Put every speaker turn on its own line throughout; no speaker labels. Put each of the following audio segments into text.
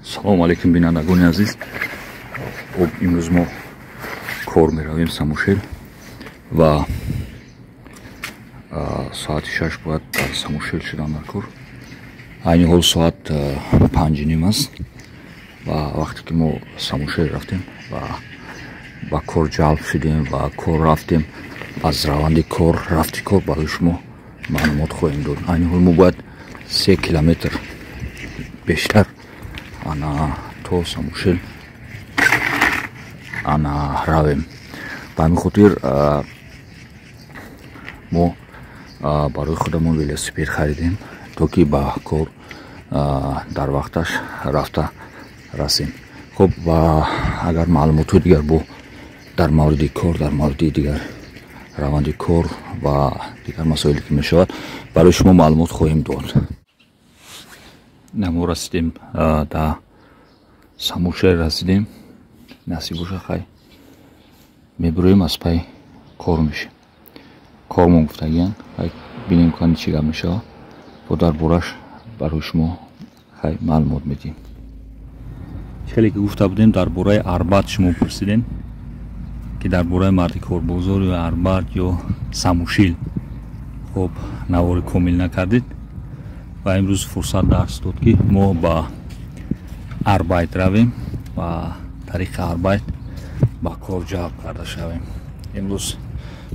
Салому алейкум, бинандагони азиз. Хуб, имрӯз мо кор меравем Самушел ва соати 6 бояд дар Самушел шудан дар кор. Айни ҳол соат 5:30 аст ва вақте ки мо Самушел рафтем ва ба кор ҷалб шудем ва кор рафтем, аз раванди кор рафти кор барои шумо маълумот хоҳем дод. Айни ҳол мо бояд 3 километр бештар ана то Самушел ана равем. Ба ҳамин хотир мо барои худамон велосипед харидем, то ки ба кор дар вақташ рафта расем. Хуб, ва агар маълумотҳои дигар бо дар мавриди кор, дар мавриди дигар раванди кор ва дигар масоиле ки мешавад, барои шумо маълумот хоҳем дод. Мо расидем да Самушел расидем. Насиб боша, хай мебуроем, аз пай кор мешем. Кормон гуфтагиян, хай бинем кани чӣ гап мешавад. Бо дар бораш барои шумо хай маълумот медиҳем. Хеле ки гуфта будем, дар бораи Арбат шумо пурсидем, ки дар бораи марди корбозор ё Арбат ё Самушил. Хуб, навори комил накардед ва имрӯз фурсат дарс дод, ки мо ба Арбайт равем ва тариқи Арбайт ба кор ҷалб карда шавем. Имрӯз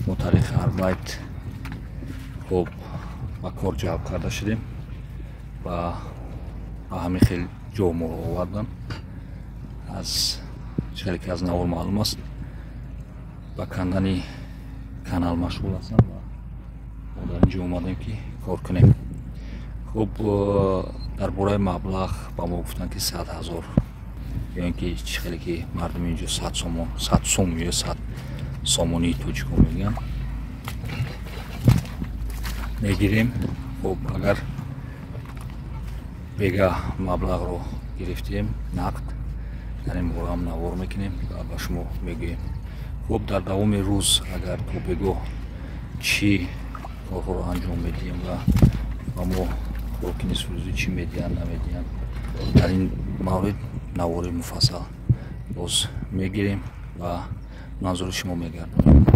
мо тариқи Арбайт хуб ба кор ҷалб карда шудем ва ба ҳамин хел ҷо моро овардан. Аз хеле ки аз навор маълум аст, ба кандани канал машғул ҳастам ва мо дар ин ҷо омадем, ки кор кунем. Хуб, дар бораи маблағ ба мо гуфтанд, ки 100 ҳазор, ё ин ки чӣ хеле ки мардуми инҷо 100 сомон, 100 сом ё 100 сомонии тоҷико мегӯянд, мегирем. Хуб, агар бега маблағро гирифтем нақд, дар ин бора ҳам навор мекунем ва ба шумо мегӯем. Хуб, дар давоми рӯз агар то бегоҳ чӣ корҳоро анҷом медиҳем ва ба мо хӯроки нисфрӯзӣ чӣ медиҳанд, намедиҳанд, дар ин маврид навори муфассал боз мегирем ва манзури шумо мегардонем.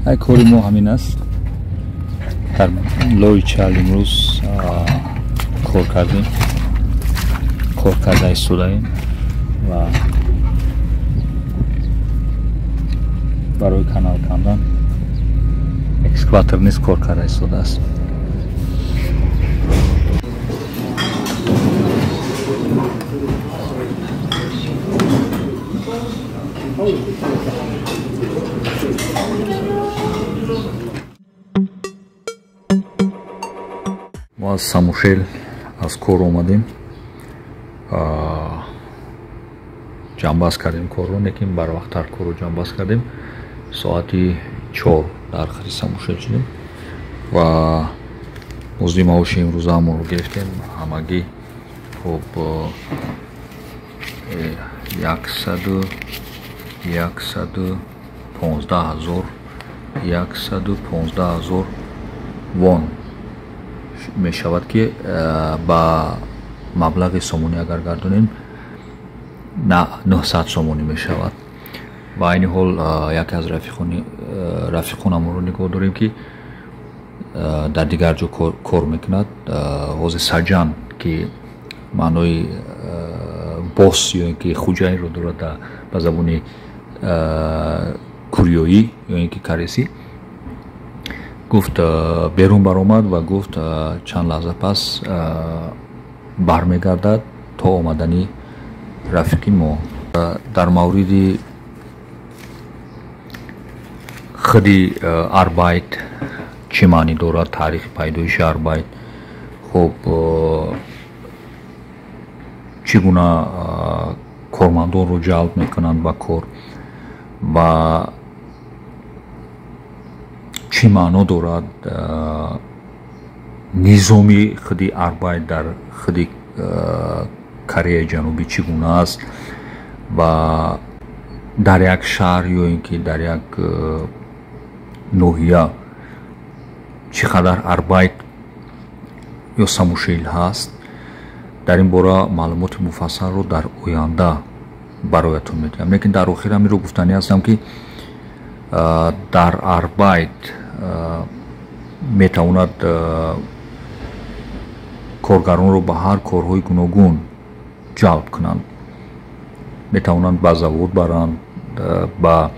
Ай, кори мо ҳамин аст. Дар лои чал имрӯз кор кардем, кор карда истодаем ва барои канал кандан экскаватор низ кор карда истодааст. Мо аз Самушел аз кор омадем, ҷамъбаст кардем корро, лекин барвақттар корро ҷамъбаст кардем. Соати 4 дар хари Самушел шудем ва музди маоши имрӯзаамонро гирифтем. Ҳамагӣ хуб 115 ҳазор, 115 000 вон мешавад, ки ба маблағи сомонӣ агар гардонем, 900 сомонӣ мешавад. Ва айни ҳол яке аз рафиқонамонро нигоҳ дорем, ки дар дигар ҷо кор мекунад. Ҳозир Саҷан, ки маънои босс ё ин ки хуҷаинро дорад ба забони курёӣ ё ин ки каресӣ, гуфт, берун баромад ва гуфт, чанд лаҳза пас бармегардад то омадани рафиқи мо. Дар мавриди худи Арбайт чӣ маънӣ дорад, таърихи пайдоиши Арбайт, хуб, чӣ гуна кормандонро ҷалб мекунанд ба кор ва чӣ маъно дорад низоми худи Арбайт дар худи Кореяи Ҷанубӣ чӣ гуна аст ва дар як шаҳр ё ин ки дар як ноҳия чӣ қадар Арбайт ё самушел ҳаст. Дар ин бора маълумоти муфассалро дар оянда бароятон медиҳам. Лекин дар охир ҳаминро гуфтанӣ ҳастам, ки дар Арбайт метавонад коргаронро ба ҳар корҳои гуногун ҷалб кунанд. Метавонанд ба завод баранд, ба,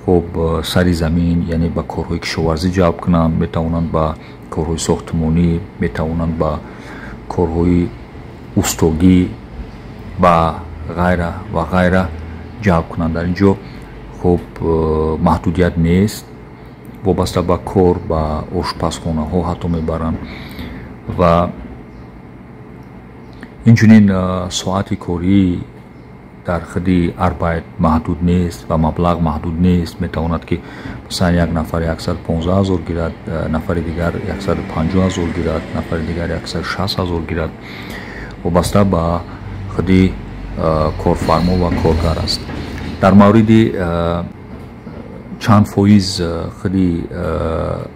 хуб, сари замин, яъне ба корҳои кишоварзӣ ҷалб кунанд, метавонанд ба корҳои сохтмонӣ, метавонанд ба корҳои устогӣ, ба ғайра ва ғайра ҷалб кунанд. Дар ин ҷо, хуб, маҳдудият нест. Вобаста ба кор ба ошпазхонаҳо ҳатто мебаранд ва инчунин соати корӣ дар худи Арбайт маҳдуд нест ва маблағ маҳдуд нест. Метавонад, ки масалан, як нафар 115 000 гирад, нафари дигар 150 000 гирад, нафари дигар 160 000 гирад. Вобаста ба худи корфармо ва коргар аст. Дар мавриди чанд фоиз худи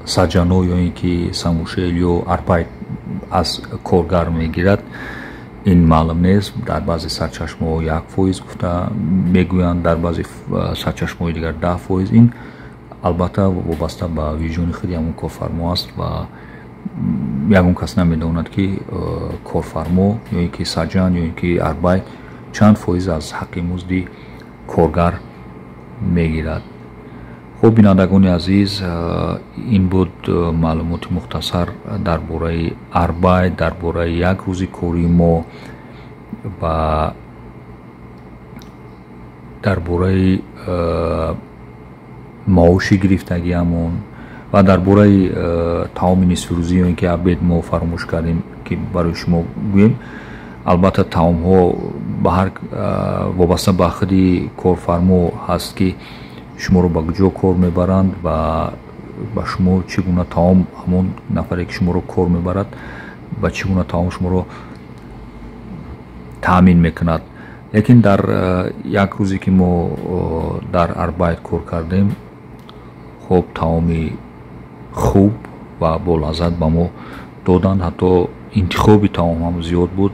саҷано ё ин ки самушел ё Арбайт аз коргар мегирад, ин маълум нест. Дар баъзе сарчашмаҳо 1% гуфта мегӯянд, дар баъзе сарчашмаҳои дигар 10%. Ин албатта вобаста ба виҷдони худи ҳамон корфармо аст ва ягон кас намедонад, ки корфармо ё ин ки саҷан ё ин ки Арбайт чанд фоиз аз ҳаққи музди коргар мегирад. Хуб, бинандагони азиз, ин буд маълумоти мухтасар дар бораи Арбайт, дар бораи як рӯзи кории мо ва дар бораи маоши гирифтагиамон ва дар бораи таоми нисфирӯзӣ ё ин ки обед. Мо фаромӯш кардем, ки барои шумо гӯем. Албатта, таомҳо ба ҳар вобаста ба худи корфармо ҳаст, ки шуморо ба куҷо кор мебаранд ва ба шумо чӣ гуна таом, ҳамон нафаре, ки шуморо кор мебарад, ба чӣ гуна таом шуморо таъмин мекунад. Лекин дар як рӯзе, ки мо дар Арбайт кор кардем, хуб, таоми хуб ва болаззат ба мо доданд. Ҳатто интихоби таом ҳам зиёд буд,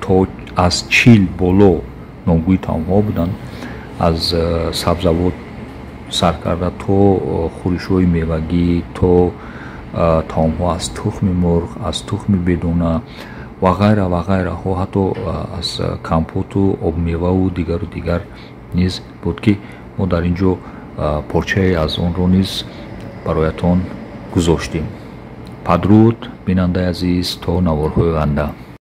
то аз 40 боло номгӯи таомҳо буданд, аз сабзавот сар карда то хӯришҳои мевагӣ, то таомҳо аз тухми мурғ, аз тухми бедона ва ғайра ва ғайраҳо, ҳатто аз компоту обмеваву дигару дигар низ буд, ки мо дар ин ҷо порчае аз онро низ бароятон гузоштем. Падруд, бинандаи азиз, то наворҳои оянда.